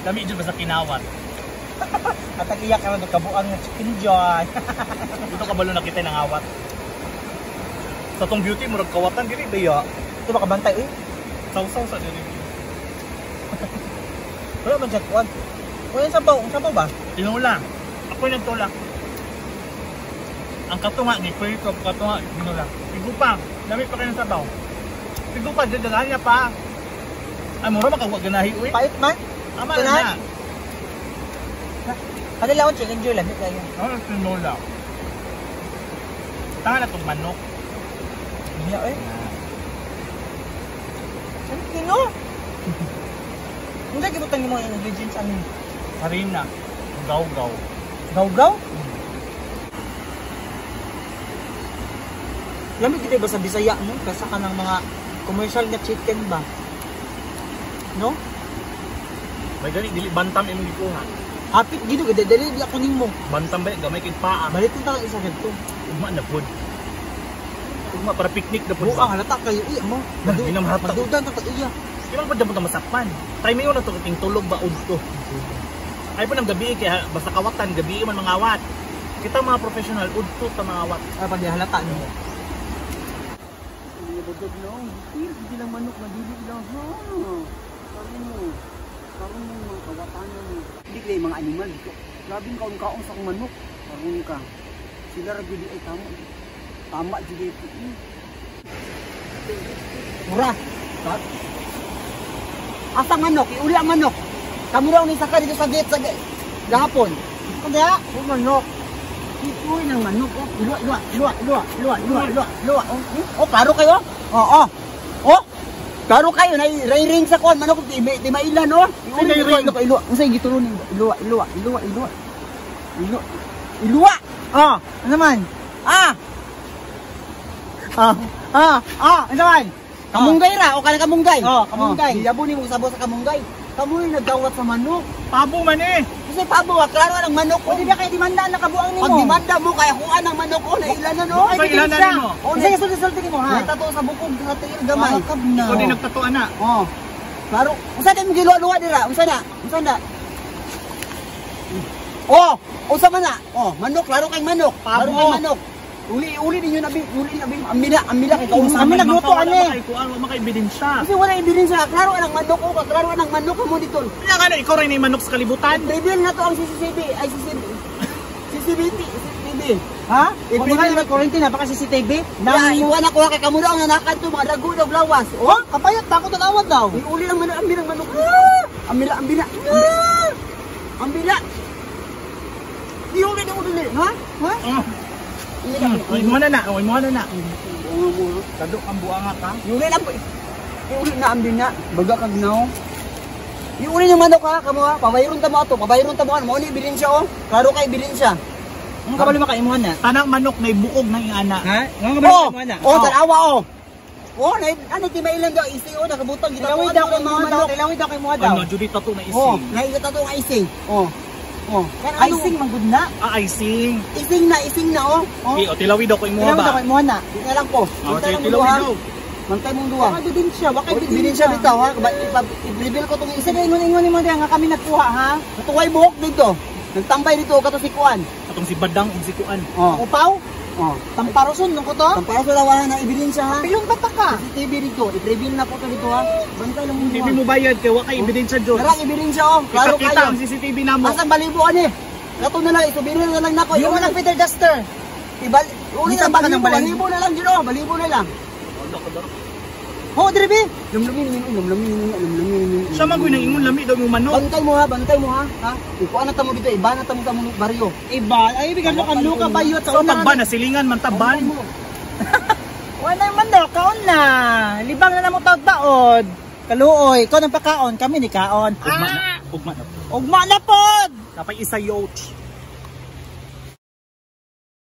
Lami jud basta kinawat. At ang iyak ka na kabuang nga chicken joy. Dito kabalo na kita ng awat. Sa tong beauty murag kawatan diri baya. Ito ba kabantay uy? Sawsaw sa diri. Wala man siya kuan. Kuan sa sabaw, ang sabaw ba? Tinula. Ako yung nagtulak. Ang katunga ni Kuya katunga tinula. Sigo pa. Lami pa kayo ng sabaw. Sigo pa dyan dalahan niya pa. Ay mura makawag ganahi uy. Pait man. Ama na Ganahan? na. Kanila akong chicken joy lami kayo. Ano tinula? Tanga na itong manok. Niya eh. Ano kino? Hindi gibutang yung mga ingredients ano? Harina. Gaw-gaw. Gaw-gaw? Lamig kita ba sa Bisaya no? Kaysa ka ng mga commercial na chicken ba? No? May gani dili bantam imong gikuha. Hapit gino gid dali di ako nimo. Bantam ba gamay kay paa. Balik ta isa kadto. Ugma na pud. Ugma para picnic na pud. Buang halata kayo uy amo. Ginamhata. Madudan ta iya. Di man pud mo masakpan. Try mo na to ting tulog ba udto. Ay pa nang gabi kay basta kawatan gabi man mangawat. Kita mga professional udto ta mangawat. Ay pag halata nimo. Budog no, hindi lang manok na dili lang ha. Karon mo. Karon mo mga kawatan mo. Hindi kay mga animal dito. Labing kaon-kaon sa akong manok. Karon ka. Sila ra gyud ay tama. Tama jud ay. Mura. Asa manok? Iuli ang manok. Kamo raw ni saka dito sa gate sa gahapon. Kaya O manok. Ito'y ng manok. Oh, iluwa, iluwa, iluwa, iluwa, iluwa, iluwa, iluwa, iluwa. Oh, oh, klaro kayo. Oh, oh. Oh. Klaro kayo, na ring sa kuan manok di, di mailan oh. Iuli, iluwa, iluwa, iluwa. Unsa yung gitulo ni iluwa, iluwa, iluwa, iluwa. Iluwa. Iluwa. Ah, ano man? Ah, Ah, ah, ah, ano man? kamunggay ra o kana kamunggay. Oh, kamunggay. Oh, giyabo nimo sabo sa kamunggay. Kamo yung nagdawat sa manok. Pabo man eh. Kasi pabo, ah, klaro ang manok. O di ba kay demanda na kabuang nimo? Pag demanda mo kaya kuan ang manok oh, nailan na no. Ay, Sa ilanan ebidensya. nimo. Oh, Unsa yung sulti-sulti nimo ha? May tato sa bukog sa tiil gamay. Makab na. Ikaw din nagtatuan na. Oh. Klaro. Unsa din giluwa-luwa dira? Unsa na? Unsa na? Oh, unsa man na? Oh, manok, klaro kay manok. Klaro Pabo. kay manok. Uli uli ninyo na uli na amila amila kay kaunsa. Kami nagluto, Wala ani. makay kuan, wala makay ebidensya. Kasi wala ebidensya, klaro ang manok oh, klaro ang manok mo dito. Wala ka na ikaw rin ay manok sa kalibutan. Reveal na to ang CCTV, ay CCTV. CCTV, CCTV. Ha? I-preview Kung mga quarantine na baka CCTV. Ya, iwan ako ha, kay kamulo ang nanakan to mga dago daw lawas. Oh, kapayat ta ako tanawad daw. Iuli lang manok, ambil ang manok. Ah! Ambil, ambil. Ah! Ambil. Iuli na uli. Ha? Ha? Oh. Oy mo na na, oy mo na na. Kadok ang buanga ka. Iuli na. Iuli na ambil na. Baga kag now. Iuli ng manok ha, kamo ha. Pabayron ta mo ato, pabayron ta mo ano. Mao ni ebidensya oh. Klaro kay ebidensya. Ang kabalo makaimuhan na. Tanang manok na buog ng ingana. Ha? Ang kabalo Oh, makaimuhan na. oh, tanawa oh. Oh, na ano ti mailan daw isi oh nakabutang Tilawid daw kay muha daw, tilawid daw kay muha daw. Ano, jud tato na Oh, ising. naila tato ang icing. Oh. Oh. Kan ano? Icing man gud na. Ah, icing. Ising na oh. Oh. Eh, o tilawid ako imuha Tilawid daw ba? kay muha na. Di na lang ko. Oh, Bantay lang mong tilawid duha. daw. Bantay mong duha. Waka ebidensya, waka Oh, ebidensya. Ebidensya bitaw ha. I-reveal ko tong Isa ising. na ingon-ingon nimo diha nga kami nagkuha ha. Katuway buhok dito. Nagtambay dito kato si Kuan. Atong si Badang ug si Kuan. Oh. Upaw, Oh. tamparoson nung ko to. Tampara sa lawahan ng ebidensya ha. Pilong bata ka. CCTV dito. I-reveal na ko to dito ha. Bantay lang mong Hindi duha. mo bayad kay wa kay ebidensya jud. Karang ebidensya oh. Klaro Kita kayo. ang CCTV namo. Asan balibo ani? Kato na lang isubiri na lang nako. Yung walang Peter Duster. Ibal uli Bisan na pa ka ng balibo, balay. balibo na lang jud oh, balibo na lang. Ho, dire bi. Lumlumin ninyo, lumlumin ninyo, lumlumin ninyo. Siya man nang ingon lami daw yung manok. Bantay mo ha, bantay mo ha. Ha? Ikuan na tamo dito, iba na tamo sa mong baryo. Iba, ay bigan ka luka bayot sa So una. pagba na silingan man taban. Bantay mo. Wala yung manok, kaon na. Libang na namo taod-taod. Kaluoy, ikaw nang pakaon, kami ni kaon. Ugma na, ugma na. Ugma na pod. Napay isa yacht.